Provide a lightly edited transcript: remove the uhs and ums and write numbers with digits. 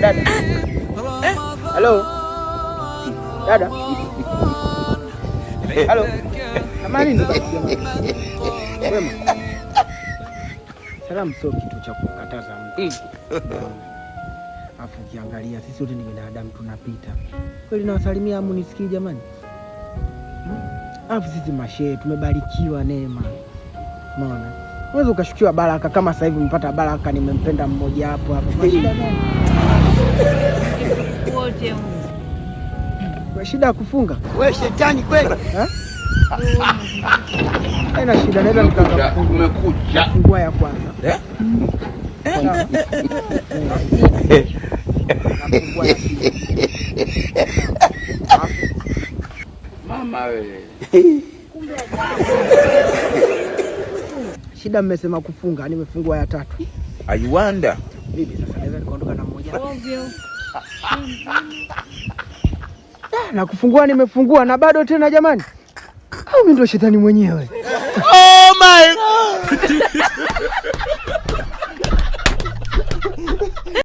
Dada. Halo. Dada. Halo. Amani ndo wema. Salamu sio kitu cha kukataza mtu. Afu ukiangalia sisi wote ni binadamu tunapita. Kweli nawasalimia amu nisikii jamani. Afu sisi mashehe tumebarikiwa neema. Umeona? Unaweza ukashukiwa baraka kama sasa hivi umepata baraka, nimempenda mmoja hapo hapo. Shida gani? Wote Kwa shida ya kufunga? Wewe shetani kweli. Eh? Haina shida, naweza nikaanza kufungua. Umekucha. Fungua ya kwanza. Eh? Sawa. Nafungua ya pili. Mama wewe. Shida mmesema kufunga, nimefungua ya tatu. I wonder. Bibi sasa naweza nikaondoka na mmoja. ovyo. Ah, na kufungua nimefungua na bado tena jamani. Au mimi ndio shetani mwenyewe? Oh my God.